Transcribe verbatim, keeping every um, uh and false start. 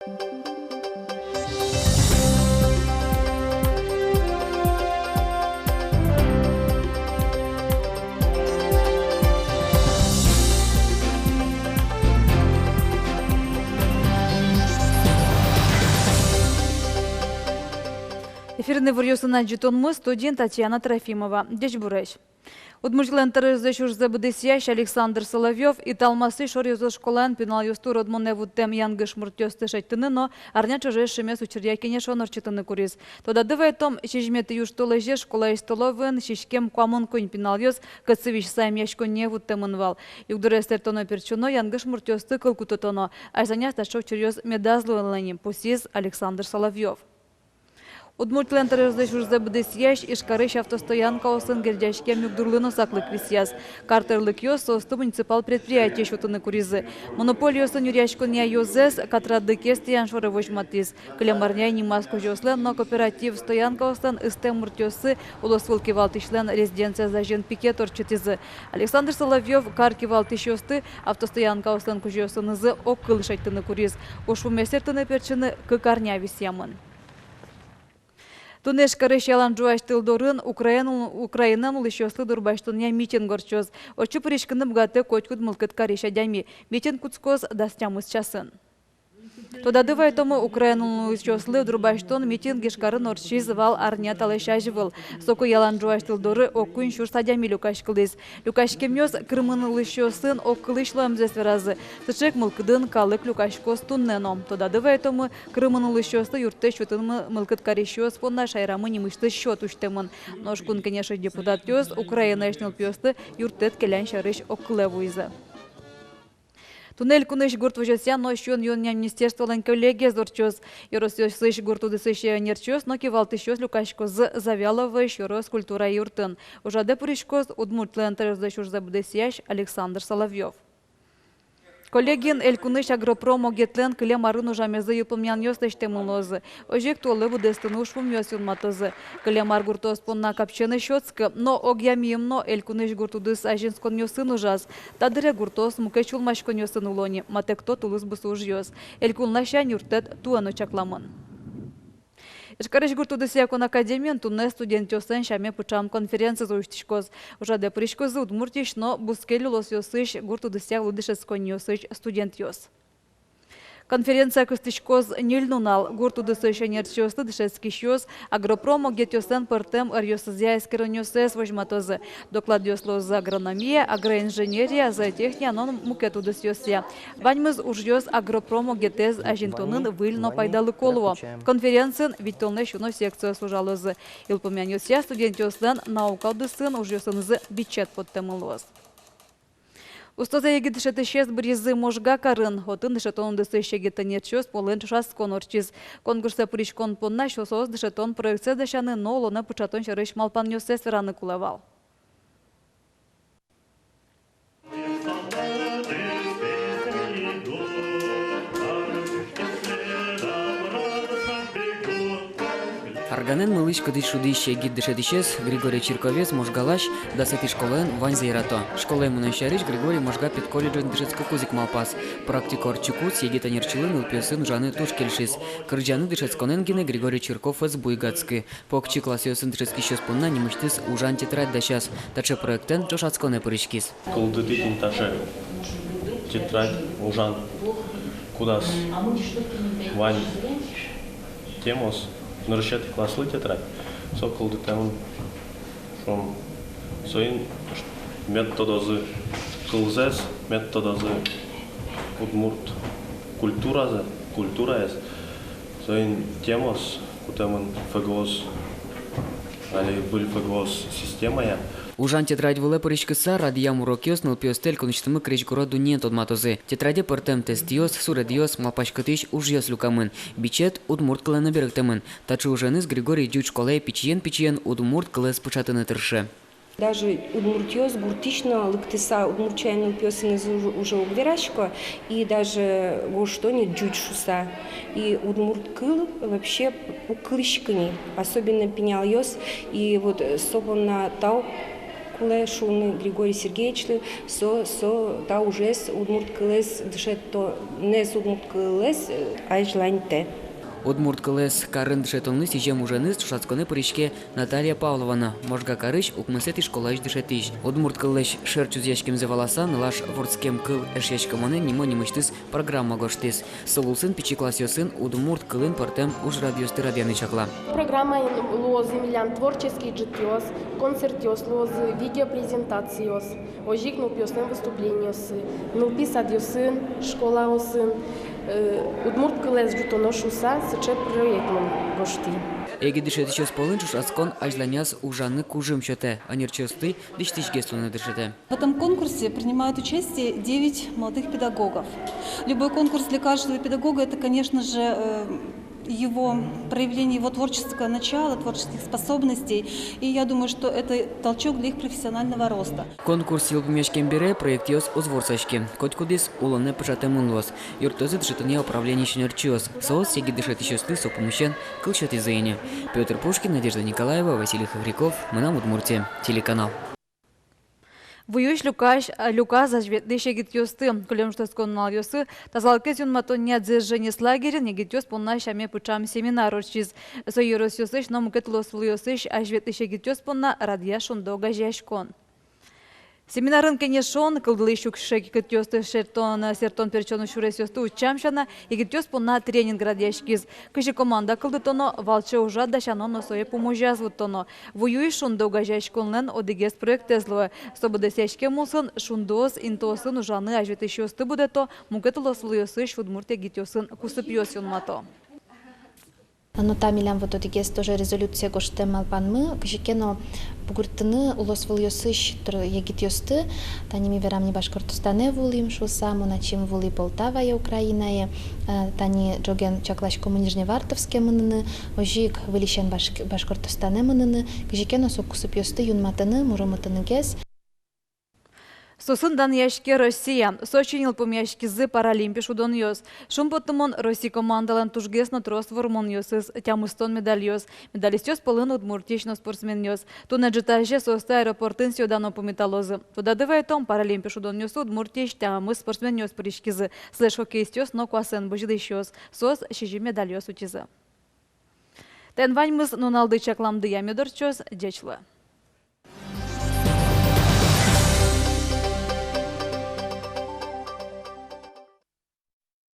Эфирын иворъёсын ӝытонмы, студиын Татьяна Трофимова. Ӟечбуресь! Удмуртилэн тӧроезлэсь ужзэ быдэсъясь Александр Соловьёв Италмасысь шоръёзо школаын пиналъёсты уродмонэ вуттэм янгышмуртъёсты шедьтыны но арня ӵоже шимес учыръя кенешон ортчытыны куриз. Тодады вайтом, сизьыметӥ южтолэзе школаысь столовойын сиськем куамын куинь пиналъёс кӧсысь эмъяськонние вуттэмын вал. Югдуре сэрттоно-пертчоно, янгышмуртъёсты кыл кутытоно. Азьланяз таӵе учыръёс медаз луылэ ни, пусйиз Александр Соловьёв. Удмуртилэн тӧроезлэсь ужзэ быдэсъясь Ижкарысь автостоянкаосын герӟаськем югдурлы но саклык висъяз. Кар тӧрлыкъёс соосты муниципал предприятиысь утыны куризы. Монополиосын нюръяськонъя ёзэз катрадлыкез тӥян шоры возьматӥз. Кылем арняе нимаз кузёослэн но кооператив стоянкаослэн ыстэм муртъёссы улосвыл кивалтӥсьлэн резиденциез азьын пикет ортчытӥзы. Александр Соловьёв кар кивалтӥсьёсты автостоянкаослэн кузёосынызы огкыл шедьтыны куриз. Ужпумез сэрттыны-пертчыны кык арня висъямын. Туннэ Ижкарысь ялан ӝуась тыл дорын Украин-, Украинын улӥсьёслы дурбасьтонъя митинг ортчоз. Отчы пыриськыны быгатэ котькуд мылкыд карись адями. Митинг кутскоз дас тямыс часын. Тодады вайтомы, Украинын улӥсьёслы дурбасьтон митинг Ижкарын ортчиз вал арня талэсь азьвыл. Соку ялан ӝуась тыл доры ог куинь сюрс адями люкаськылӥз. Люкаськемъёс Крымын улӥсьёсын огкылысь луэмзэс веразы. Сыӵе ик мылкыдын калык люкаськоз туннэ но. Тодады вайтомы, Крымын улӥсьёслы юрттэт сётыны мылкыд карисьёс понна шаерамы нимысьтыз счёт усьтэмын. Нош Кун Кенешысь депутатъёс Украинаысь нылпиосты юрттэт келян сярысь огкылэ вуизы. Туннэ элькунысь гурт возёсъя но сиён-юонъя министерстволэн коллегиез ортчоз. Ёросъёсысь гурт удысысь ӧнерчиос но кивалтӥсьёс люкаськозы Завьяловоысь ёрос культура юртын. Ужрадэ пыриськоз Удмуртилэн тӧроезлэсь ужзэ быдэсъясь Александр Соловьёв. Коллегиын элькунысь агропром огетлэн кылем арын ужамезлы йылпумъянъёс лэсьтэмын луозы. Озьы ик туэлы быдэстыны ужпумъёс юнматозы. Кылем ар гуртоос понна капчиен ӧз сётскы, но огъя миым но элькунысь гурт удыс азинсконъёсын ужаз. Та дыре гуртоос мукет сюлмаськонъёсын уло ни, матэкто тулыс бусы ужъёс. Элькунлы сямен юрттэт туэ но чакламын. Ижкарысь гурт удысъя кун академиын туннэ студентъёслэн сяме пыӵам конференцизы усьтӥськоз. Ужрадэ пыриськозы Удмуртиысь но бускель улосъёсысь гурт удысъя уло дышетсконниосысь студентъёс. Конференция кыстӥськоз ньыль нунал. Гурт удысысь ӧнерчиослы дышетскисьёс агропром огетъёслэн пӧртэм ӧръёсызъя эскеронъёссэс возьматозы. Докладъёс луозы агрономия, агроинженерия, зоотехния но мукет удысъёсъя. Ваньмыз ужъёс агропром огетэз азинтонын выль но пайдалыко луо. Конференциын витьтонлэсь уно секциос ужалозы. Йылпумъянъёсъя, студентъёслэн наука удысын ужъёсынызы бичет поттэмын луоз. Устозэ егит дышетӥсез быръизы Можга карын. Отын дышетон удысысь егит ӧнерчиос пӧлын ӵошатскон ортчиз. Конкурсэ пыриськон понна соос дышетон проектсэс дасяны но улонэ пыӵатон сярысь малпанъёссэс вераны кулэ вал. Арганэн мылысь-кыдысь шудӥсь егит дышетӥсез Григорий Чирковез Можгалась дасэтӥ школаын ваньзы ярато. Школае мынон сярысь Григорий Можга педколледжын дышетскыкуз ик малпаз. Практика ортчыкуз егит ӧнерчилы нылпиосын ужаны туж кельшиз. Кырӟаны дышетсконэн гинэ Григорий Чирков ӧз буйгатскы. Покчи классъёсын дышетскисьёс понна нимысьтыз ужан тетрадь дасяз. Таӵе проектэн ӵошатсконэ пыриськиз. Кылдытӥ тӥни таӵе тетрадь, ужан, кудаз вань темаос, нырысетӥ класслы тетрадь, со кылдытэмын, шуом, соин мед тодозы кылзэс, мед тодозы удмурт культуразэ, культураез, соин темаос кутэмын ФГОС, али выль ФГОС системая. Ужан тетрадь вылэ пыриськыса, радъям урокъёс нылпиосты элькунысьтымы крезьгуро дуннеен тодматозы. Тетраде пӧртэм тестъёс, суредъёс, малпаськытӥсь ужъёс люкамын. Бичет удмурт кылын но берыктэмын. Таӵе уженыз Григорий ӟуч школае пичиен-пичиен удмурт кылэз пыӵатыны тырше. Даже удмуртъёс гуртысь но лыктыса, удмурт сямен нылпиосынызы уже, уже уг верасько, и даже гожто ни ӟуч шуса. И удмурт кыл вообще уг кылӥськы ни, особенно пиналъёс. И вот, э, со понна тау Кулэ шуыны Григорий Сергеевичлы, со, со та ужез, удмурт кылэз дышетонэз, удмурт кылэз, э, азьланьтэ. Удмурт кылэз карын дышетонлы сӥзем уженыз ӵошатсконэ пыриське Наталья Павлова но, Можга карысь укмысэтӥ школаысь дышетӥсь. Удмурт кыллэсь шер чузъяськемзэ валаса, нылаш вордскем кыл эшъяськымонэн нимо нимысьтыз программа гожтӥз. Со улсын пичи классъёсын удмурт кылын пӧртэм ужрадъёсты радъяны чакла. Программаын луозы милям творческий ӝытъёс, концертъёс луозы, видеопрезентациос, озьы ик нылпиослэн выступлениоссы, нылпи садъёсын, школаосын, э, удмурт кылэз ӝутоно шуыса, сыӵе проект мон гожтӥ. Егит дышетӥсьёс пӧлын ӵошатскон азьланяз ужаны кужым сётэ, ӧнерчиосты дӥсьтӥсьгес луыны дышетэ. В этом конкурсе принимают участие девять молодых педагогов. Любой конкурс для каждого педагога — это, конечно же, э, его проявление его творческого начала, творческих способностей. И я думаю, что это толчок для их профессионального роста. Конкурс йылпумъяськем бере проектъёс уз ворсаське. Котькудӥз улонэ пыӵатэмын луоз. Юрттозы дышетонъя управлениысь ӧнерчиос. Соос егит дышетӥсьёслы со пумысен кыл сётӥзы ини. Пётр Пушкин, Надежда Николаева, Василий Хохряков, «Мынам Удмуртие» телеканал. Вуюись люкась, люказ азьветлӥсь егитъёсты. Кылем шутэтскон нуналъёсы тазалыкез юнматонъя Дзержинец лагерьын егитъёс понна сяме пыӵам семинар ортчиз. Со ёросъёсысь но мукет улосвылъёсысь азьветлӥсь егитъёс понна радъя «Шунды» огазеяськон. Семинарын кенешон, кылдылӥсь укыр секытъёсты сэртон, сэртон-пертчон сюресъёсты утчам сяна, егитъёс понна тренинг радъяськиз. Кызьы команда кылдытоно, валче ужрад дасяно но сое пумозяз вуттоно. Вуюись «Шунды» огазеяськонлэн одӥгез проектэз луэ. Со быдэсъяськем улсын «Шундыос» интыосын ужаны азьветлӥсьёсты будэто, мукет улосвылъёсысь удмурт егитъёсын кусыпъёс юнмато. Но та милям вот одӥгез тоже резолюцие гожтэм малпанмы, кызьы ке но бугыртыны улосвылъёсысь тр-, егитъёсты, тани ми верам ни Башкортостанэ вуылӥм шуыса, мон ачим вуылӥ Полтавае, Украинае, э, тани ӝоген чакласькомы Нижневартовске мыныны, озьы ик выльысен Башк-, Башкортостанэ мыныны, кызьы ке но со кусыпъёсты юнматыны, муромытынэгес. Соосын данъяське Россия. Сочиын йылпумъяськизы Паралимпи шудонъёс. Шумпоттымон Россия командалэн тужгес но трос вормонъёсыз, тямыстон медальёс. Медалистъёс пӧлын Удмуртиысь но спортсменъёс. Туннэ ӝытазе соосты аэропортын сӥё-дано пумиталозы. Тодады вайытом, Паралимпи шудонъёсы Удмуртиысь тямыс спортсменъёс пыриськизы. Сылэсь хоккеистъёс но куасэн бызьылӥсьёс. Соос сизьым медальёс утизы. Тӥни ваньмыз. Нуналды чакламдыя мед ортчоз. Ӟеч луэ.